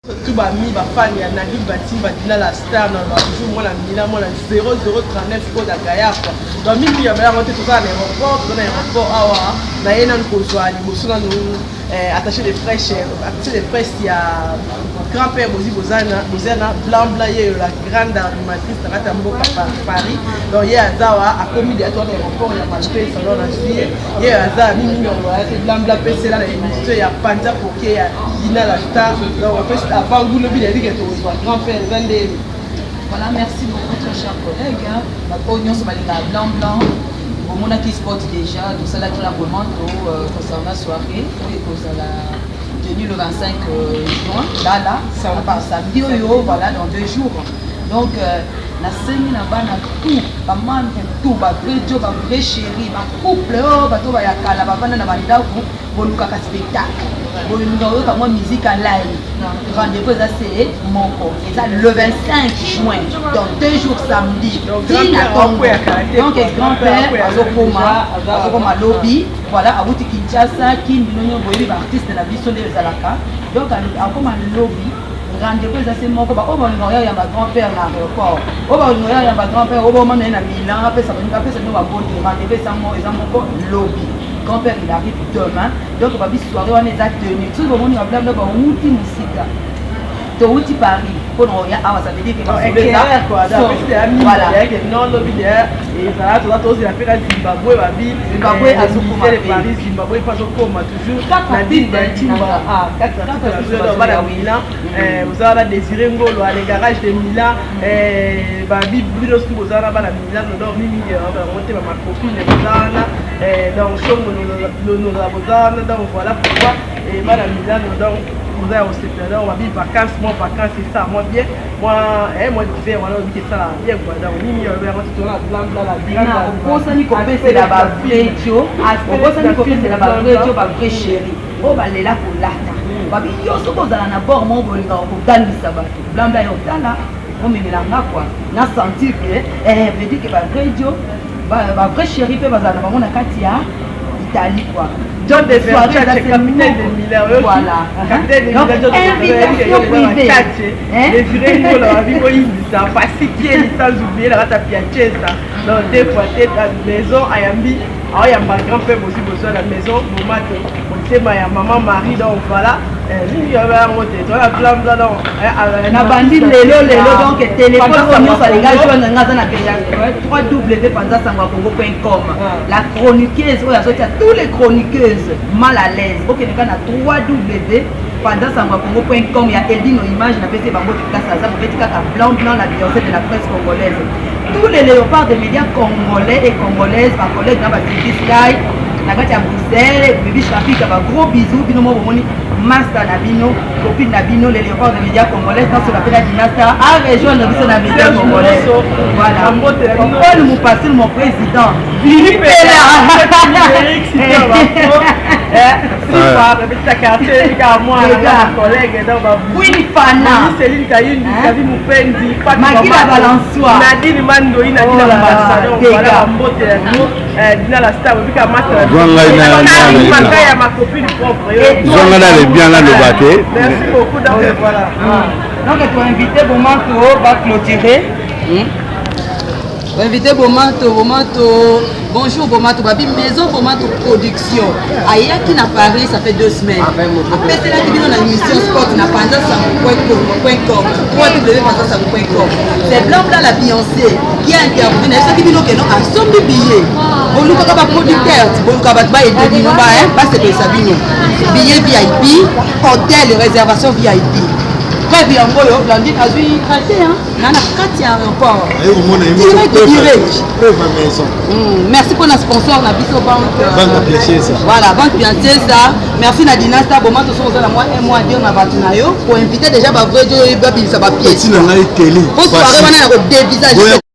Tout ba mi ba fan ya Nadine Batimba Dina la star na ba toujours mwana Milan mwana 0039 code ya gaillard quoi. Donc mingi ya bayango te, toza na aéroport, toza na aéroport awa na ye nanu kozwa liboso nanu attaché de presse, attaché de presse ya grand père Bozi Bozana, Bozana blanc blanc, ye la grande animatrice na kati ya mboka Paris. Donc ye aza wa akomi de toza na aéroport ya Malpensa, donc nazwi ye, ye aza mingi mingi ya te blanc blanc pesela na émission ya Panza Poke ya Dina la star. Donc apesi avant ngulobi na yebike tokozwa grand père eza nde. Voilà, merci beaucoup, très chers collègues. Hein. Bato nyonso balingaka blanc blanc, bomonaki spot déjà tosalaki na bomanto concernant soirée oyo ekozala tenu le 25 juin, lala par samedi oyo, voilà, dans 2 jours. Donc nasengi na bana tout, bamembre tout, bavrai jo, bavrai chéri, bacouple oyo bato baya kala bavanda na bandako, bolukaka spectacle, bolinga oyoka mwa musique en live, rendez-vous eza se moko, eza le 25 juin, dans 2 jours, samedi, tina ntongo. Donc grand père azokoma lobi, voilà, awuti Kinshasa. Kini bino nyonso boyebi baartiste na biso nde ezalaka. Donc akoma lobi, rendez-vous eza se moko. Baoyo balinga oya yamba grand père na aéroport, oyo balinga oya yamba grand père, oyo baomona ye na Milan, apesa bino bambote, rendez-vous eza moko lobi. Grand père, il arrive demain. Donc babi soirée wana eza tenue. Soki bomoni bablabla bawuti mosika, towuti Paris mpona oya awa, ça veut dire que Voilà, non, lobi ezala toza tozela mpe na Zimbabwe babi. Zimbabwe azokoma. Paris, Zimbabwe mpe azokoma toujours. Nadine Batimba bana Milan, boza wana, Désiré Ngolo ale garage de Milan, babi bino soki boza wana bana Milan. Donc mingi bango te, bamacopine boza wana, donc songo lonola boza wana. Donc voilà pourquoi bana Milan, donc boza ya kosepela. Donc babi vacance, mwa vacance esala mwa bien, mwa d'hiver wana obiki esala bien quoi. Donc mingi yango totona blanc blanc la. Obosani kopesela bavrai jo, obosani kopesela bavrai jo, bavrai chéri oyo balela kolata. Babi yo soki ozala na bord moko, bolingaka kogangisa bato. Blanc blanc, yo otala omemelanga quoi, na sentir que veut dire que bavrai jo, bavrai chéri mpe bazala na bango na kati ya Italie quoi. John de Versace, capitaine de Milan. Voilà. Capitaine de Milan, John. Invitation privée. Désiré Ngola, babi boyimbisa, Pasikieli, sans oublier la kata Piacenza. Donc deux fois tête à maison ayambi, aoyamba grand père bosi bozwa na maison Bomato, motema ya maman Marie. Donc voilà, nini yango te, toza blanc blanc donc. Na bandi lelo lelo. Donc téléphone oyo nyonso alinga joindre nga, aza na www.panzasangoyacongo.com. La chroniqueuse oyo azotia tous les chroniqueuses mal à l'aise, okende kaka na www.panzasangoyacongo.com ya Eldino Image. Napesi bango place, aza bobeti kaka blanc blanc, la Beyoncé de la presse congolaise. Tous les léopards des médias congolais et congolaises, bacollègue na basiki sky na kati ya Bruxelles, Bibi Shafika, bagros bisous. Bino mo bomoni master na bino, copine na bino, les léopards des médias congolais, nasola mpe na Dinasta a rejoindre biso na média congolais. Voilà, Paul Mupassil, mon président. Philippe. Pela. Collègue. Queen Fana. Céline Kayindi, Savi Mupendi. Makila Balançoire. Nadine Mandoi, Nadine Ambassadeur. Voilà, mbote ya bino. Dina la star, obika master. Zwanga. Ya ma copine propre. Zwanga na le bien naloba te. Merci beaucoup. Donc voilà. Donc tu invité Bomanto va clôturer. Invité Bomanto, Bomanto. Bonjour Bomanto, babi maison Bomanto production. Ayaki na Paris, ça fait 2 semaines. Apeselaki bino na émission sport na panzasango.com, www.panzasango.com. C'est blanc blanc la Beyoncé qui a interviewé na soki bino keno asombi billet. Bolukaka ba producteur, bolukaka bato baaider bino, ba basepelisa bino. Billet VIP, hôtel, réservation VIP. Preuve yango oyo, Blandine azwi 31 na kati ya aéroport. Direct, direct. Preuve à maison. Merci mpona sponsor na biso, banque. Banque Piacenza. Voilà, banque Piacenza. Merci na Dinasta Boma. Toso kozala mwa un mois dire na bato na yo koinvite déjà bavrai jo, babimisa bapièce. Eti na ngai télé. Po soirée wana ya kodevisage.